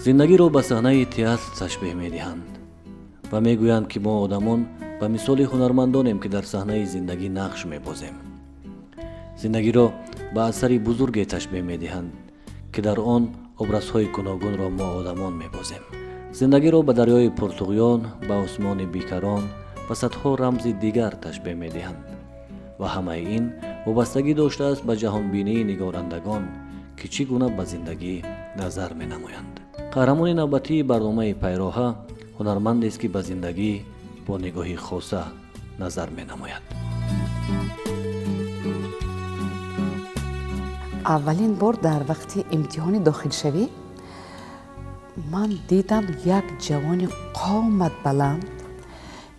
Зиндагиро ба саҳнаи театр ташбеҳ медиҳанд ва мегӯянд, ки мо одамон ба мисоли ҳунармандонем, ки дар саҳнаи зиндагӣ нақш мебозем. Зиндагиро ба асари бузурге ташбеҳ медиҳанд, ки дар он образҳои гуногунро мо одамон мебозем. Зиндагиро ба дарёи пуртуғён, ба осмони бекарон ва садҳо рамзи дигар ташбеҳ медиҳанд ва ҳамаи ин вобастагӣ доштааст ба ҷаҳонбинии нигорандагон, ки чӣ гуна ба зиндагӣ назар менамоянд. Қаҳрамони навбатии барномаи «Пайроҳа» ҳунармандест, ки ба зиндагӣ бо нигоҳи хоса назар менамояд. Аввалин бор дар вақти имтиҳони дохилшавӣ ман дидам як ҷавони қомат баланд,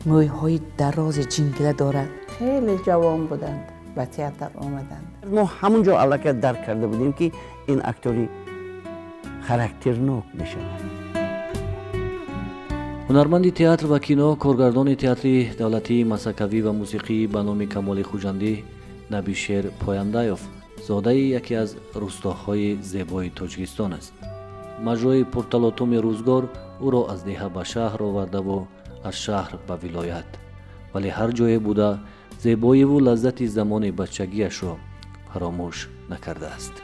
мӯйҳои дарози ҷингила дорад. Хеле ҷавон буданд, ба театр омаданд. Мо ҳамон ҷо аллакай дарк карда будем, ки ин актёри характернок мешавад. Ҳунарманди театр ва кино, коргардони Театри давлатии масакавӣ ва мусиқӣ ба номи Камоли Хуҷандӣ Набишер Пояндаев зодаи яке аз рӯстоҳои зебои Тоҷикистон аст. Маҷрои пурталотуми рӯзгор ӯро аз деҳа ба шаҳр овардаву аз шаҳр ба вилоят, вале ҳар ҷое буда, зебоиву лаззати замони бачагиашро фаромӯш накардааст.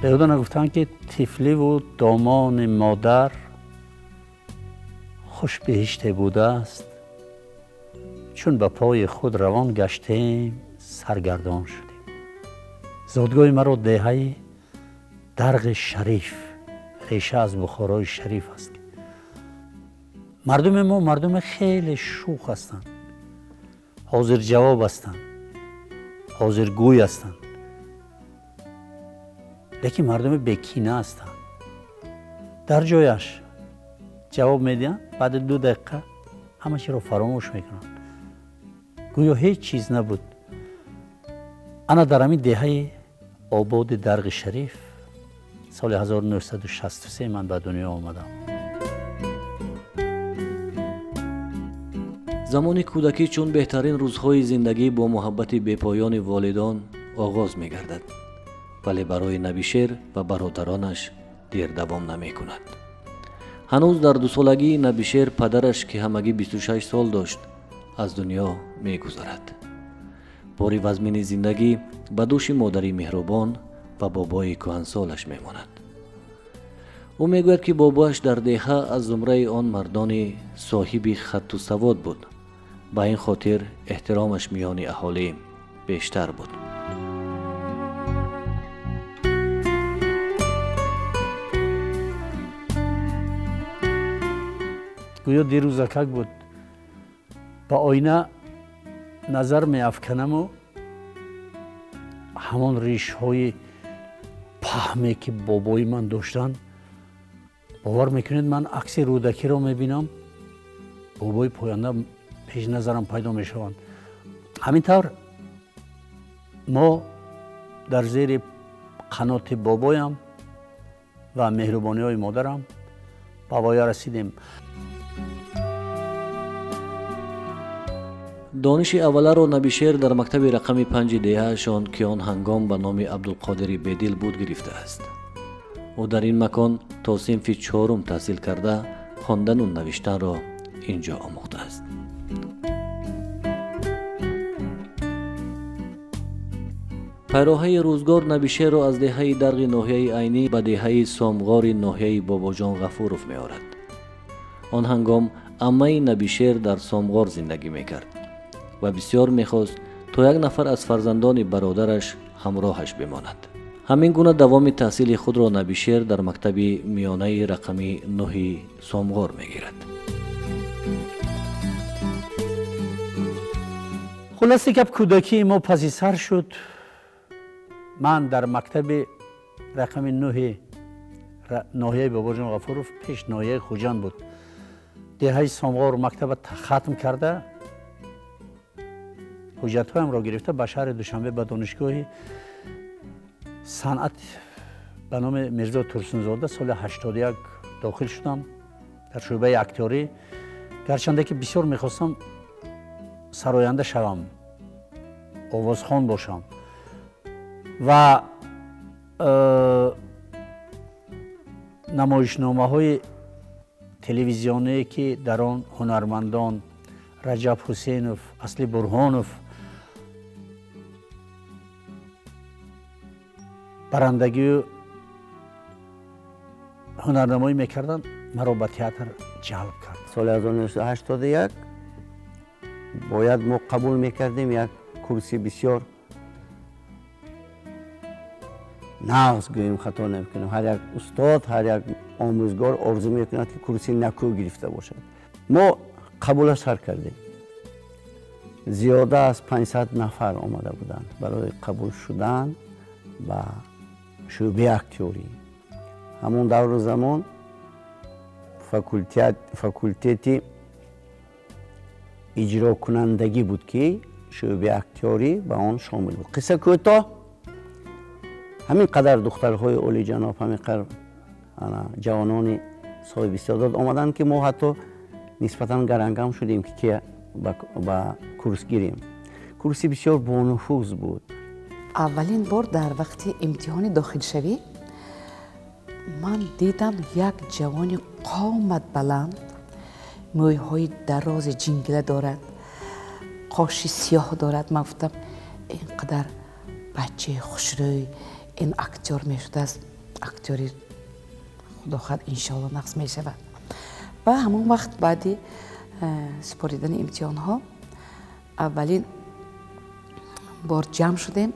Беҳуда нагуфтанд, ки тифливу домони модар хушбеҳиште будааст, чун ба пои худ равон гаштем, саргардон шудем. Зодгоҳи маро деҳаи Дарғи Шариф, реша аз Бухорои Шариф аст. Мардуми мо мардуми хеле шӯх ҳастанд, ҳозирҷавоб ҳастанд, ҳозиргӯй ҳастанд, лекин мардуми бекина ҳастанд. Дар ҷояш ҷавоб медиҳанд, баъди 2 дақиқа ҳама чиро фаромӯш мекунанд, гӯё ҳеҷ чиз набуд. Ана дар ҳамин деҳаи ободи Дарғи Шариф соли 1963 ман ба дунё омадам. Замони кӯдакӣ чун беҳтарин рӯзҳои зиндагӣ бо муҳаббати бепоёни волидон оғоз мегардад, вале барои Набишер ва бародаронаш дер давом намекунад. Ҳанӯз дар дусолагии Набишер падараш, ки ҳамагӣ 26 сол дошт, аз дунё мегузарад. Бори вазмини зиндагӣ ба дӯши модари меҳрубон ва бобои кӯҳансолаш мемонад. Ӯ мегӯяд, ки бобоаш дар деҳа аз зумраи он мардони соҳиби хатту савод буд, ба ин хотир эҳтиромаш миёни аҳолӣ бештар буд. Гӯё дирӯзакак буд. Ба оина назар меафканаму ҳамон ришҳои паҳме, ки бобои ман доштанд. Бовар мекунед, ман акси Рӯдакиро мебинам, бобои Поянда пеши назарам пайдо мешаванд. Ҳамин тавр мо дар зери қаноти бобоям ва меҳрубониҳои модарам ба воя расидем. Дониши авваларо Набишер дар мактаби рақами панҷи деҳаашон, ки он ҳангом ба номи Абдулқодири Бедил буд, гирифтааст. Ӯ дар ин макон то синфи чорум таҳсил карда, хондану навиштанро ин ҷо омӯхтааст. Пайроҳаи рӯзгор Набишерро аз деҳаи Дарғи ноҳияи Айнӣ ба деҳаи Сомғори ноҳияи Бобоҷон Ғафуров меорад. Он ҳангом аммаи Набишер дар Сомғор зиндагӣ мекард ва бисёр мехост, то як нафар аз фарзандони бародараш ҳамроҳаш бимонад. Ҳамин гуна давоми таҳсили худро Набишер дар мактаби миёнаи рақами нӯҳи Сомғор мегирад. Хулоси гап, кӯдакии мо паси сар шуд. Ман дар мактаби рақами нӯҳи ноҳияи Бобоҷон Ғафуров, пеш ноҳияи Хуҷанд буд, деҳаи Сомғор, мактаба хатм карда, ҳуҷҷатҳоямро гирифта, ба шаҳри Душанбе, ба Донишгоҳи санъат ба номи Мирзо Турсунзода соли 81 дохил шудам дар шӯъбаи актёрӣ. Гарчанде ки бисёр мехостам сароянда шавам, овозхон бошам ва Намоишномаҳои телевизионие, ки дар он ҳунармандон Раҷаб Ҳусейнов, Асли Бурҳонов барандагию ҳунарнамоӣ мекарданд, маро ба театр ҷалб кард. Соли 1981 бояд мо қабул мекардем як курси бисёр нағз, гӯем, хато намекунем. Ҳар як устод, ҳар як омӯзгор орзу мекунад, ки курси накӯ гирифта бошад. Мо қабула сар кардем, зиёда аз 500 нафар омада буданд барои қабул шудан ба шӯъбаи актёрӣ. Ҳамон давру замон факултети иҷрокунандагӣ буд, ки шӯъбаи актёрӣ ба он шомил буд. Қисса кӯтоҳ, ҳамин қадар духтарҳои олиҷаноб, ҳамин қадар ҷавонони соҳиби истеъдод омаданд, ки мо ҳатто нисбатан гарангам шудем, ки ки ба курс гирем. Курси бисёр бонуфуз буд. Аввалин бор дар вақти имтиҳони дохилшавӣ ман дидам як ҷавони қомат баланд, мӯйҳои дарози ҷингила дорад, қоши сиёҳ дорад. Ман гуфтам, ин қадар бачаи хушрӯй, ин актёр мешудааст, актёри худо хоҳад, иншоалло, нағз мешавад. Ва ҳамон вақт баъди супоридани имтиҳонҳо аввалин бор ҷамъ шудем,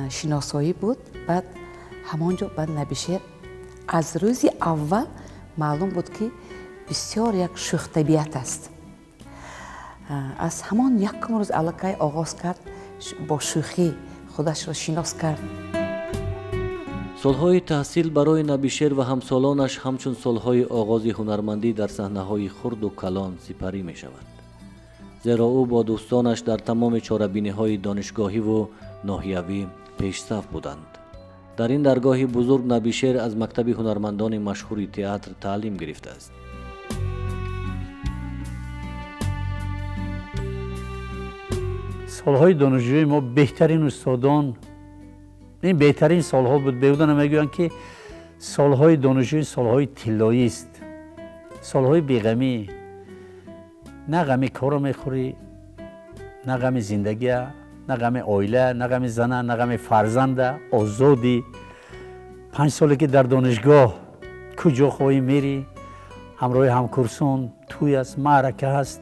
шиносоӣ буд. Баъд ҳамон ҷо баъд Набишер аз рӯзи аввал маълум буд, ки бисёр як шӯхтабиат аст. Аз ҳамон якум рӯз аллакай оғоз кард, бо шӯхӣ худашро шинос кард. Солҳои таҳсил барои Набишер ва ҳамсолонаш ҳамчун солҳои оғози ҳунармандӣ дар саҳнаҳои хурду калон сипарӣ мешавад, зеро ӯ бо дӯстонаш дар тамоми чорабиниҳои донишгоҳиву ноҳиявӣ пешсаф буданд. Дар ин даргоҳи бузург Набишер аз мактаби ҳунармандони машҳури театр таълим гирифтааст. Солҳои донишҷӯии мо беҳтарин устодон, ин беҳтарин солҳо буд. Беҳуда намегӯянд, ки солҳои донишҷӯӣ солҳои тиллоист, солҳои беғамӣ. На ғами корро мехӯрӣ, на ғами зиндагия, на ғами оила, на ғами зана, на ғами фарзанда, озодӣ. 5 соле ки дар донишгоҳ куҷо хоҳӣ мерӣ, ҳамроҳи ҳамкурсон тӯй аст, маърака аст,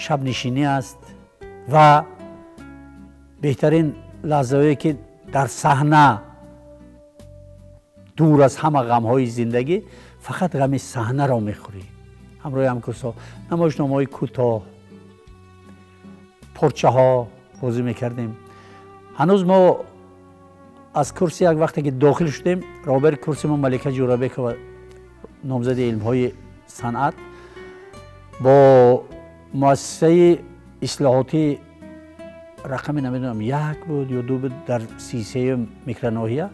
шабнишинӣ аст ва беҳтарин лаҳзаҳое, ки дар саҳна дур аз ҳама ғамҳои зиндагӣ, фақат ғами саҳнаро мехӯрӣ, ҳамроҳи ҳамкурсҳо намоишномаҳои кӯтоҳ, порчаҳо бозӣ мекардем. Ҳанӯз мо аз курси як вақте ки дохил шудем, роҳбари курси мо Малика Ҷӯрабекова, номзади илмҳои санъат, бо муассисаи ислоҳотӣ рақами намедонам як буд ё ду буд дар 33-юм микроноҳия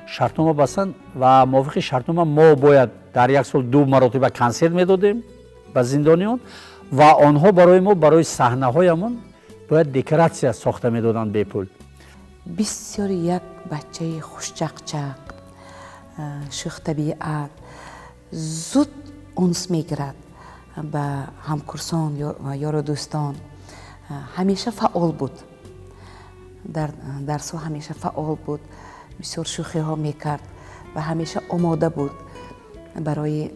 шартнома бастанд ва мувофиқи шартнома мо бояд дар як сол ду маротиба консерт медодем ба зиндониён ва онҳо барои мо, барои саҳнаҳоямон бояд декоратсия сохта медоданд бепул. Бисёр як бачаи хушчақчақ, шӯхтабиат, зуд унс мегирад ба ҳамкурсон, ёру дӯстон. Ҳамеша фаъол буд, дар дарсҳо ҳамеша фаъол буд, бисёр шӯхиҳо мекард ва ҳамеша омода буд барои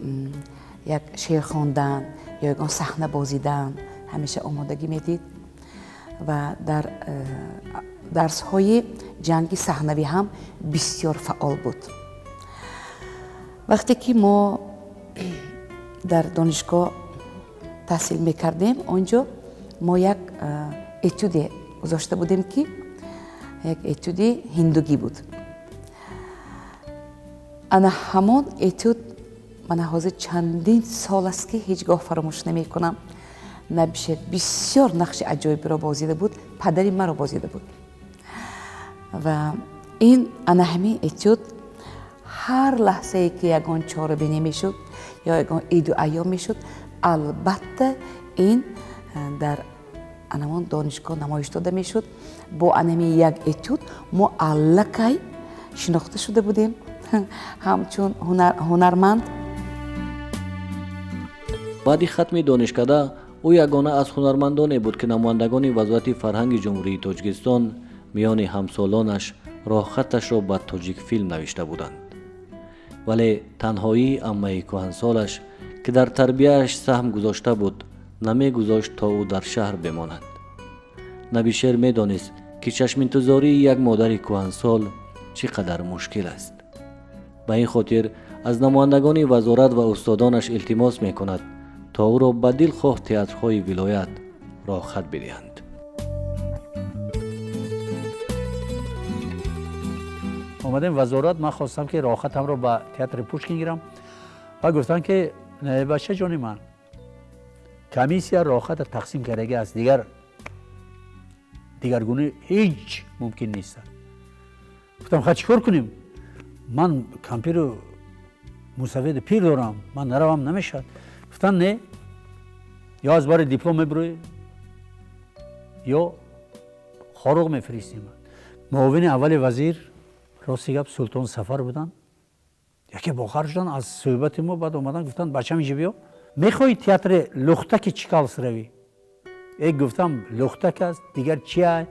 як шеър хондан ё ягон саҳна бозидан, ҳамеша омодагӣ медид ва дар дарсҳои ҷанги саҳнавӣ ҳам бисёр фаъол буд. Вақте ки мо дар донишгоҳ таҳсил мекардем, он ҷо мо як этюде гузошта будем, ки як этюди ҳиндугӣ буд. Ана ҳамон этюд мана ҳозир чандин сол аст, ки ҳеҷ гоҳ фаромӯш намекунам. Набишер бисёр нақши аҷоибиро бозида буд, падари маро бозида буд ва ин ана ҳамин этюд ҳар лаҳзае ки ягон чорабинӣ мешуд ё ягон иду айём мешуд, албатта, ин дар анамон донишгоҳ намоиш дода мешуд. Бо анами як этюд мо аллакай Шинохта шуда будем ҳамчун ҳунарманд. Баъди хатми донишкада ӯ ягона аз ҳунармандоне буд, ки намояндагони Вазорати фарҳанги Ҷумҳурии Тоҷикистон миёни ҳамсолонаш роҳхаташро ба Тоҷикфилм навишта буданд. Вале танҳоии аммаи кӯҳансолаш, ки дар тарбияаш саҳм гузошта буд, намегузошт, то ӯ дар шаҳр бемонад. Набишер медонист, ки чашминтизории як модари кӯҳансол чӣ қадар мушкил аст. Ба ин хотир аз намояндагони вазорат ва устодонаш илтимос мекунад, то ӯро ба дилхоҳ театрҳои вилоят роҳхат бидиҳанд. Омадем вазорат, ман хостам, ки роҳхатамро ба театри Пушкин гирам ва гуфтанд, ки бача ҷони ман, комиссия роҳхата тақсим кардагӣ аст, дигар дигаргунӣ ҳеҷ мумкин нест. Гуфтам, ха, чӣ кор кунем? Ман кампиру мусафеди пир дорам, ман наравам намешавад. Гуфтанд, не, ё аз бари диплом мебурӯӣ, ё Хоруғ мефиристем. Муовини аввали вазир, рости гап, Султон Сафар буданд, яке бохар шуданд аз суҳбати мо. Баъд омадан, гуфтанд, бачам, инҷа биё, мехоҳӣ театри Лухтаки Чкаловск равӣ? Э, гуфтам, Лухтак аст, дигар чия?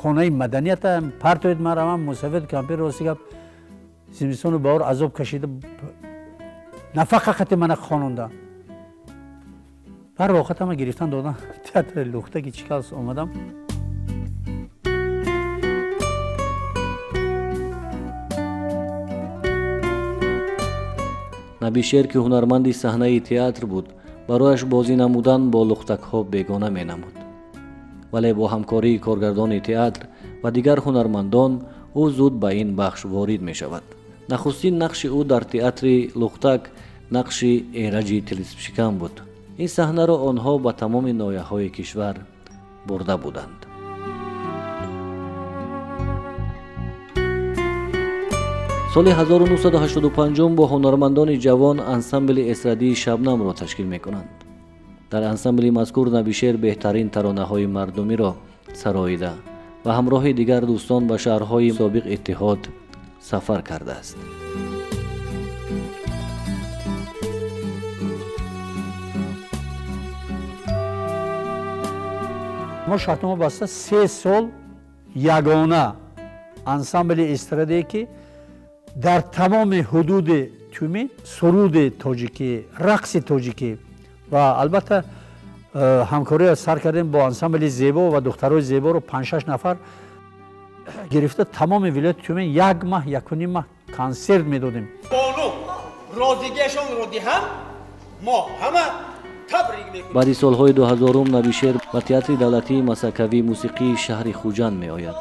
Хонаи маданията партоед, ман равам. Мусафед кампир, рости гап, зимистону баҳор азоб кашида, нафақа қати мана хононда. Баъд роҳхатама гирифтан додан, театри Лухтаки Чкаловск омадам. Набишер, ки ҳунарманди саҳнаи театр буд, барояш бозӣ намудан бо лухтакҳо бегона менамуд. Вале бо ҳамкории коргардони театр ва дигар ҳунармандон ӯ зуд ба ин бахш ворид мешавад. Нахустин нақши ӯ дар театри Лухтак нақши Эраҷи тилисмшикан буд. Ин саҳнаро онҳо ба тамоми ноҳияҳои кишвар бурда буданд. Соли 1985 бо ҳунармандони ҷавон ансамбли эстрадии Шабнамро ташкил мекунанд. Дар ансамбли мазкур Набишер беҳтарин таронаҳои мардумиро сароида ва ҳамроҳи дигар дӯстон ба шаҳрҳои собиқ иттиҳод сафар кардааст. Мо шартнома баста, 3 сол ягона ансамбли эстрадие, ки дар тамоми ҳудуди Тюмен суруди тоҷикӣ, рақси тоҷикӣ ва албатта ҳамкориро сар кардем бо ансамбли Зебо ва духтарои зеборо панҷшаш нафар гирифта, тамоми вилояти Тюмен як маҳ, якуним маҳ консерт медодем. Бону розигиашонро диҳам, мо ҳама табрик мекунем. Баъди солҳои 2000-ум Набишер ба Театри давлатии масакавии мусиқии шаҳри Хуҷанд меояд.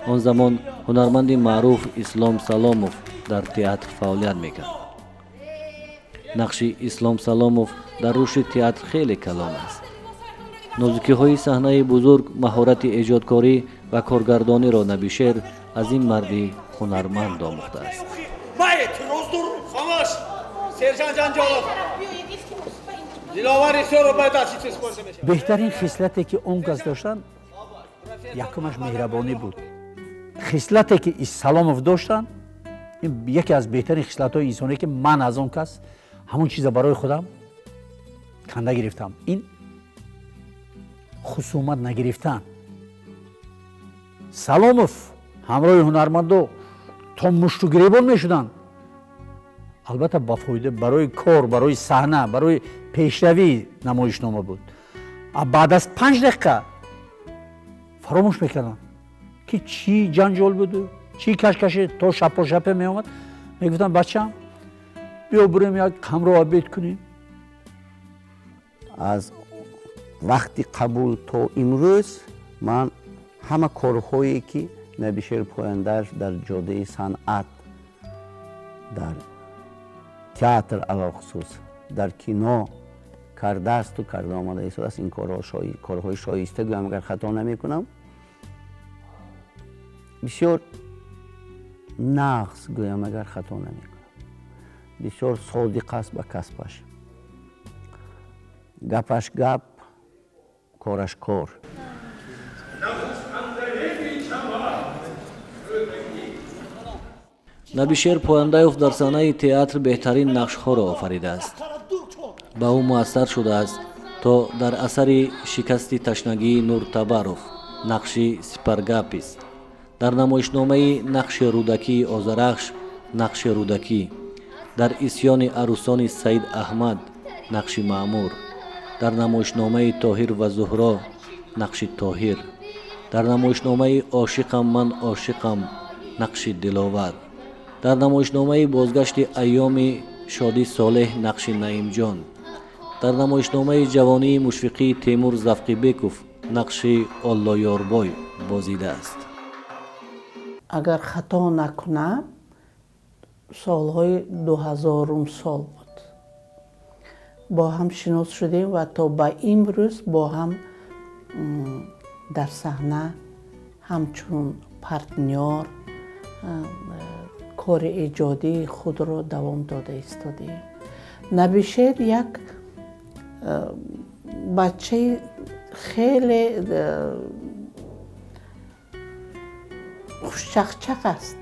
Он замон ҳунарманди маъруф Ислом Саломов дар театр фаъолият мекард. Нақши Ислом Саломов дар рушди театр хеле калон аст. Нозукиҳои саҳнаи бузург, маҳорати эҷодкорӣ ва коргардониро Набишер аз ин марди ҳунарманд омӯхтааст. Ман эътироз дорам. Хомӯш, сержант Ҷанҷолов. Диловар Исёров бояд аз чиз спорта мешавад. Беҳтарин хислате, ки он кас доштанд, якумаш меҳрабонӣ буд. Хислате, ки Саломов доштанд, ин яке аз беҳтарин хислатҳои инсоние, ки ман аз он кас ҳамон чиза барои худам канда гирифтам, ин хусумат нагирифтан. Саломов ҳамроҳи ҳунармандо то мушту гиребон мешуданд, албатта ба фоида, барои кор, барои саҳна, барои пешравии намоишнома буд. Баъд аз 5 дақиқа фаромӯш мекарданд, ки чӣ ҷанҷол буду, чӣ кашкаши. То шапошапе меомад, мегуфтам, бачам, биё бурем, як ҳамроҳ обед кунем. Аз вақти қабул то имрӯз ман ҳама корҳое, ки Набишер Пояндар дар ҷодаи санъат, дар театр, алалхусус дар кино кардаасту карда омада истодааст, ин корҳои шоиста гӯям, агар хато намекунам, бисёр нағз гӯям, агар хато намекунам, бисёр содиқ аст ба касбаш, гапаш гап, кораш кор. Набишер Пӯяндаев дар саҳнаи театр беҳтарин нақшҳоро офаридааст. Ба ӯ муассар шудааст, то дар асари «Шикасти ташнагии» Нуртабаров нақши Сипаргапис, дар намоишномаи «Нақши Рӯдакии» Озарахш нақши Рӯдакӣ, дар «Исьёни арӯсони» Саид Аҳмад нақши Маъмур, дар намоишномаи «Тоҳир ва Зуҳро» нақши Тоҳир, дар намоишномаи «Ошиқам, ман ошиқам» нақши Диловар, дар намоишномаи «Бозгашти айёми шодӣ» Солеҳ нақши Наимҷон, дар намоишномаи «Ҷавонии мушфиқии» Темур Завқибеков нақши Оллоёрбой бозидааст. Агар хато накунам, солҳои 2000-ум сол буд, бо ҳам шинос шудем ва то ба имрӯз бо ҳам дар саҳна ҳамчун партнёр кори эҷодии худро давом дода истодем. Набишер як бачаи хеле хушчақчақ аст,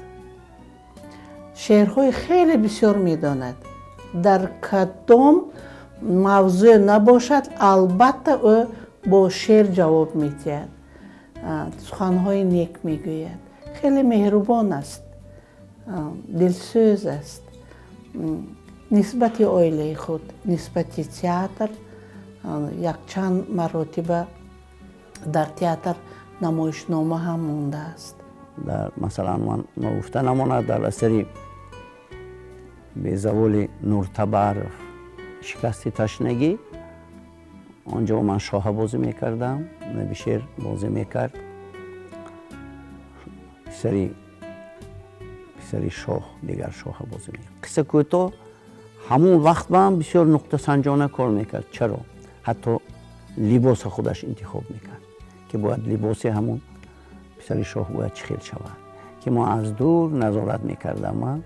шеърҳои хеле бисёр медонад. Дар кадом мавзӯъ набошад, албатта, ӯ бо шеър ҷавоб медиҳад, суханҳои нек мегӯяд. Хеле меҳрубон аст, дилсӯз аст нисбати оилаи худ, нисбати театр. Якчанд маротиба дар театр намоишнома ҳам мондааст. Дар масалан, ман ногуфта намонад, дар асари безаволи Нуртабаров «Шикасти ташнагӣ» онҷо ман шоҳа бозӣ мекардам, Набишер бозӣ мекард писари шоҳ, дигар шоҳа бозӣ мекард. Қисса кӯтоҳ, ҳамон вақт ба ҳам бисёр нуқтасанҷона кор мекард. Чаро? Ҳатто либоса худаш интихоб мекард, ки бояд либоси ҳамон писари шоҳ бояд чӣ хел шавад, ки мо аз дур назорат мекардам. Ман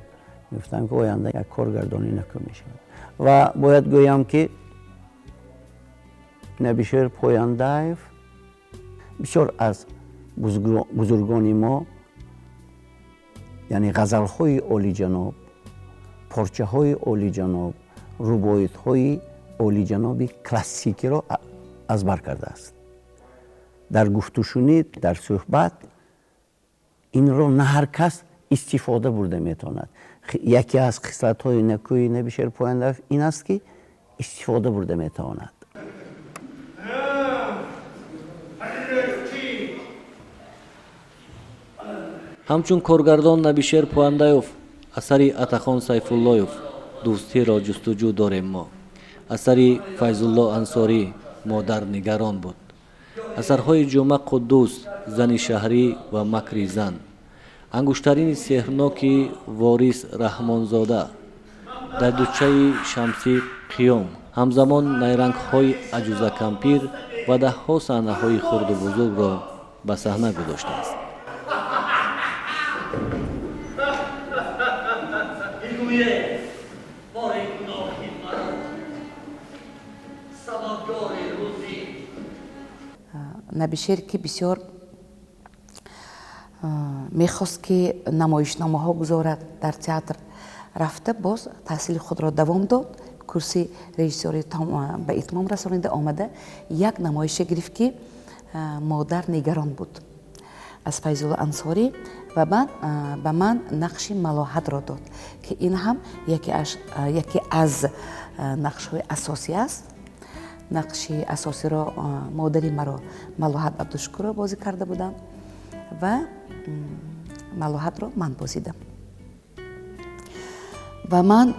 мегуфтам, ки оянда як коргардонӣ накӯ мешавад. Ва бояд гӯям, ки Набишер Пояндаев бисёр аз бузургони мо, яъне ғазалҳои олиҷаноб, порчаҳои олиҷаноб, рубоитҳои олиҷаноби классикиро аз бар кардааст. Дар гуфтушунид, дар суҳбат инро на ҳар кас истифода бурда метавонад. Яке аз хислатҳои некӯи Набишер Пояндаев ин аст, ки истифода бурда метавонад. Ҳамчун коргардон Набишер Пӯяндаев асари Атахон Сайфуллоев «Дӯстиро ҷустуҷӯ дорем мо», асари Файзулло Ансорӣ «Модар нигарон буд», асарҳои Ҷума Қуддус «Зани шаҳрӣ» ва «Макри зан», «Ангуштарини сеҳрноки» Ворис Раҳмонзода, «Дадучаи Шамсӣ Қиём», ҳамзамон «Найрангҳои аҷуза кампир» ва даҳҳо саҳнаҳои хурду бузургро ба саҳна гузоштааст. Набишер, ки бисёр мехост, ки намоишномаҳо гузорад дар театр, рафта боз таҳсили худро давом дод, курси режиссёри ба итмом расонида омада, як намоише гирифт, ки «Модар нигарон буд» аз Файзулло Ансорӣ, ва ба ман нақши Малоҳатро дод, ки ин ҳам яке аз нақшҳои асосӣ аст. Нақши асосиро модари маро Малоҳат Абдушукурова бозӣ карда будам ва Малоҳатро ман бозидам. Ва ман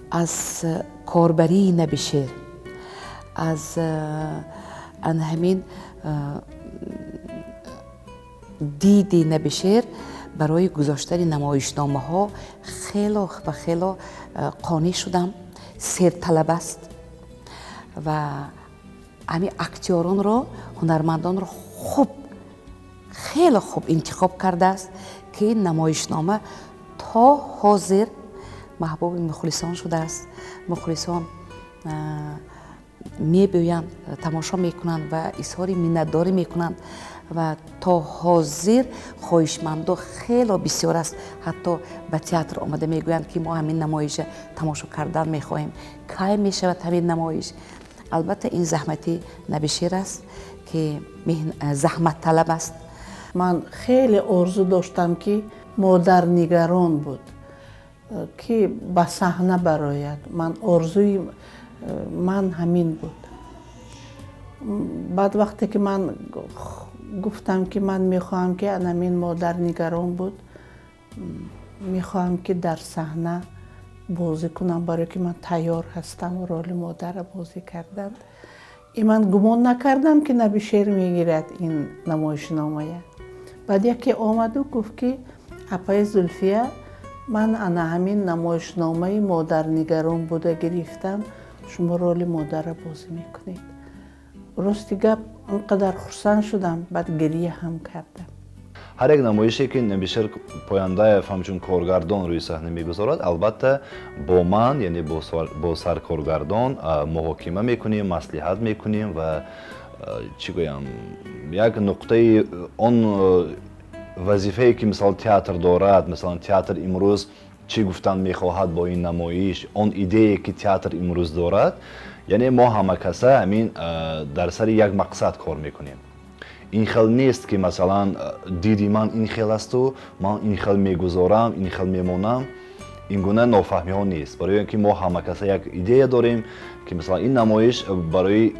аз корбарии Набишер, аз ан ҳамин диди Набишер барои гузоштани намоишномаҳо хело ва хело қонеъ шудам. Серталаб аст ва ҳамин актёронро, ҳунармандонро хуб, хеле хуб интихоб кардааст, ки намоишнома то ҳозир маҳбуби мухлисон шудааст. Мухлисон мебиёянд, тамошо мекунанд ва изҳори миннатдорӣ мекунанд. Ва то ҳозир хоҳишмандо хело бисёр аст. Ҳатто ба театр омада мегӯянд, ки мо ҳамин намоиша тамошо кардан мехоҳем, кай мешавад ҳамин намоиш? Албатта, ин заҳмати Набишер аст, ки заҳматталаб аст. Ман хеле орзу доштам, ки модарнигарон буд, ки ба саҳна барояд. Ман орзуи ман ҳамин буд. Баъд вақте ки ман гуфтам, ки ман мехоҳам, ки анамин модарнигарон буд, мехоҳам, ки дар саҳна бозӣ кунам, барое ки ман тайёр ҳастам роли модарро бозӣ кардан. И ман гумон накардам, ки Набишер мегирад ин намоишномая. Баъд яке омаду гуфт, ки апаи Зулфия, ман ана ҳамин намоишномаи модарнигарон буда гирифтам, шумо роли модарро бозӣ мекунед. Рости гап, он қадар хурсанд шудам, баъд гирия ҳам кардам. Ҳар як намоише, ки Набишер Пояндаев ҳамчун коргардон рӯи саҳна мегузорад, албатта, бо ман, яъне бо саркоргардон муҳокима мекунем, маслиҳат мекунем ва, чӣ гӯям, як нуқтаи он вазифае, ки мисал театр дорад, масалан, театр имрӯз чӣ гуфтан мехоҳад бо ин намоиш, он идеяе, ки театр имрӯз дорад, яъне мо ҳамакаса ҳамин дар сари як мақсад кор мекунем. Ин хел нест, ки масалан диди ман ин хел асту ман ин хел мегузорам, ин хел мемонам. Ин гуна нофаҳмиҳо нест, барои он ки мо ҳамакаса як идея дорем, ки масалан ин намоиш барои,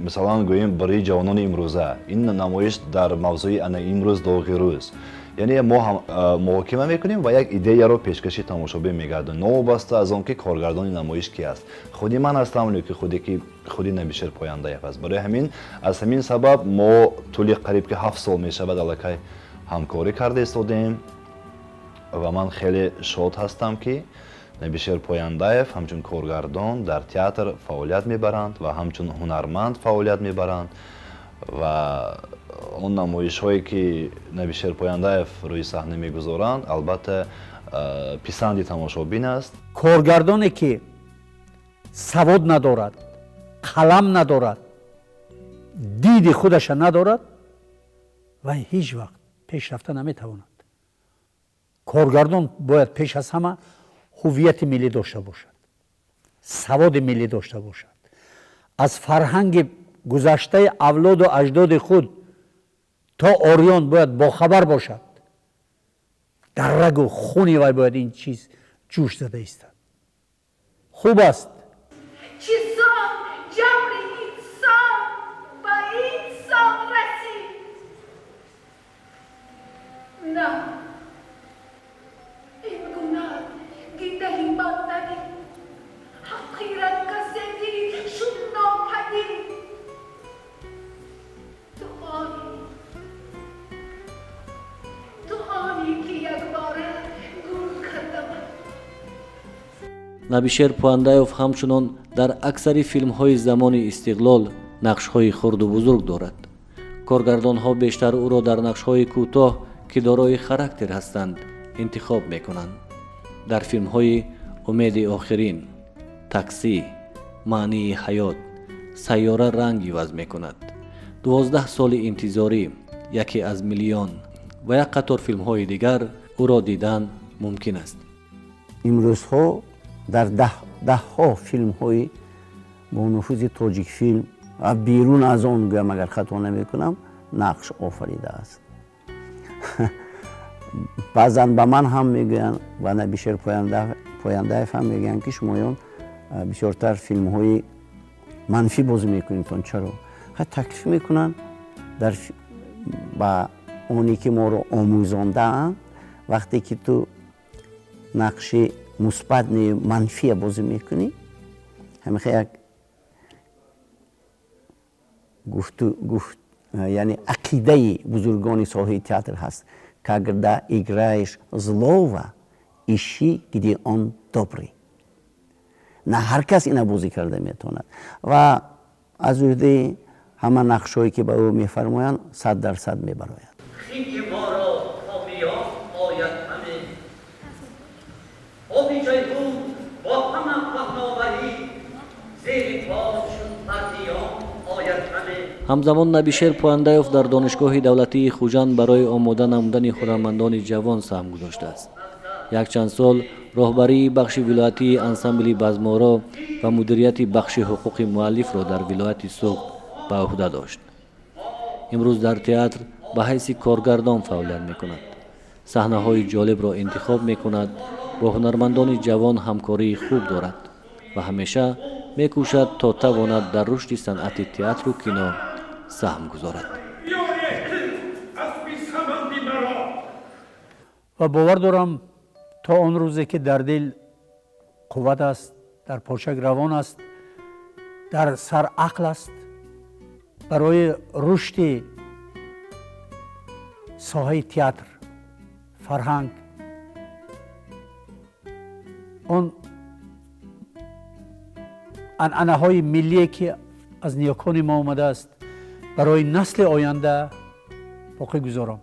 масалан гӯем, барои ҷавонони имрӯза, ин намоиш дар мавзӯи ана имрӯз, доғи рӯз. Яъне мо муҳокима мекунем ва як идеяро пешкаши тамошобин мегардонем, новобаста аз он ки коргардони намоиш ки аст, худи ман ҳастам ё ки худе ки худи Набишер Пояндаев аст. Барои ҳамин, аз ҳамин сабаб мо тӯли қариб ки 7 сол мешавад, аллакай ҳамкорӣ карда истодем ва ман хеле шод ҳастам, ки Набишер Пояндаев ҳамчун коргардон дар театр фаъолият мебаранд ва ҳамчун ҳунарманд фаъолият мебаранд. Ва он намоишҳое, ки Набишер Пояндаев рӯи саҳна мегузоранд, албатта, писанди тамошобин аст. Коргардоне, ки савод надорад, қалам надорад, диди худаша надорад, вай ҳеҷ вақт пеш рафта наметавонад. Коргардон бояд пеш аз ҳама ҳуввияти миллӣ дошта бошад, саводи миллӣ дошта бошад, аз фарҳанги гузаштаи авлоду аҷдоди худ то ориён бояд бохабар бошад. Дар рагу хуни вай бояд ин чиз ҷӯш зада истад. Хуб аст. Чисон ҷабри инсон ба инсон расид? На, ин гуна дидаи ман надид, ҳақират касе дид, шуд нопадид. Ту онӣ, ту онӣ, ки якбора гум кардамат. Набишер Пуандаев ҳамчунон дар аксари филмҳои замони истиқлол нақшҳои хурду бузург дорад. Коргардонҳо бештар ӯро дар нақшҳои кӯтоҳ, ки дорои характер ҳастанд, интихоб мекунанд. Дар филмҳои «Умеди охирин», «Таксӣ», «Маънии ҳаёт», «Сайёра ранг иваз мекунад», «12 соли интизорӣ», «Яке аз миллион» ва як қатор филмҳои дигар ӯро дидан мумкин аст. Имрӯзҳо дар даҳҳо филмҳои бо нуфузи Тоҷикфилм ва берун аз он, гӯям, агар хато намекунам, нақш офаридааст. Баъзан ба ман ҳам мегӯянд ва Набишер Пояндаев ҳам мегӯянд, ки шумоён бисёртар филмҳои манфӣ бозӣ мекунедтон, чаро? Таклиф мекунанд дар ба оне, ки моро омӯзондаанд. Вақте ки ту нақши мусбат не, манфия бозӣ мекунӣ, ҳамихе як гуфту гуфт, яъне ақидаи бузургони соҳаи театр ҳаст: когда играешь злого, ищи, где он добрый. На ҳар кас ина бозӣ карда метавонад ва аз уҳдаи ҳама нақшҳое, ки ба ӯ мефармоянд, 100% мебарояд. Хинги моро то миён ояд ҳаме оби Ҷайҳун бо ҳама паҳноварӣ, зери по чун мардиён. Ҳамзамон Набишер Пӯяндаев дар Донишгоҳи давлатии Хуҷанд барои омода намудани ҳунармандони ҷавон саҳм гузоштааст. Якчанд сол роҳбарии бахши вилоятии ансамбли Базморо ва мудирияти бахши ҳуқуқи муаллифро дар вилояти Суғд ба ӯҳда дошт. Имрӯз дар театр ба ҳайси коргардон фаъолият мекунад, саҳнаҳои ҷолибро интихоб мекунад, бо ҳунармандони ҷавон ҳамкории хуб дорад ва ҳамеша мекӯшад, то тавонад дар рушди санъати театру кино саҳм гузорад. Ва бовар дорам, то он рӯзе ки дар дил қувват аст, дар почак равон аст, дар сар ақл аст, барои рушди соҳаи театр, фарҳанг, он анъанаҳои миллие ки аз ниёкони мо омадааст, барои насли оянда боқӣ гузорам.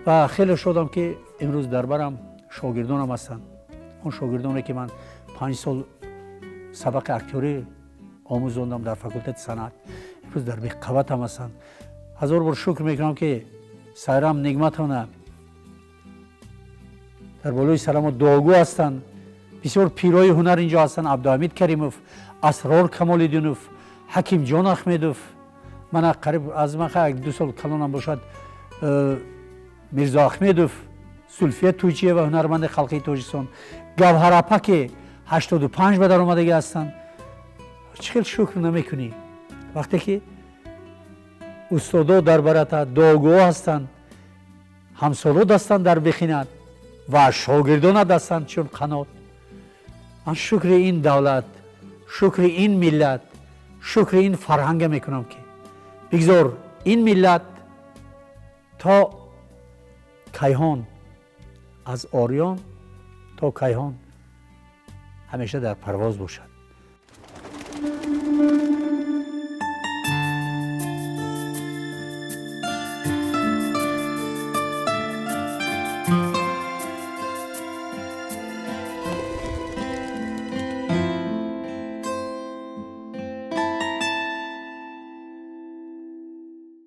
Ва хеле шодам, ки имрӯз дар барам шогирдонам ҳастанд, он шогирдоне ки ман 5 сол сабақи актёрӣ омӯзондам дар факултети санъат, имрӯз дар беқаватам ҳастанд. Ҳазор бор шукр мекунам, ки Сайрам Нигматовна дар болои сарамо дуогӯ ҳастанд. Бисёр пирои ҳунар инҷо ҳастанд: Абдуҳамид Каримов, Асрор Камолиддинов, Ҳакимҷон Ахмедов, мана қариб аз ман 1-2 сол калонам бошад, Мирзо Ахмедов, Сулфия Тӯйчиева, ҳунарманди халқии Тоҷикистон, Гавҳарапа, ки 85 ба даромадагӣ ҳастанд. Чӣ хел шукр намекунӣ, вақте ки устодо дар барата дуогӯҳо ҳастанд, ҳамсолод ҳастанд дар бехинат ва шогирдонат ҳастанд чун қанот. Ман шукри ин давлат, шукри ин миллат, шукри ин фарҳанга мекунам, ки бигзор ин миллат то кайҳон, аз Ориён то кайҳон, ҳамеша дар парвоз бошад.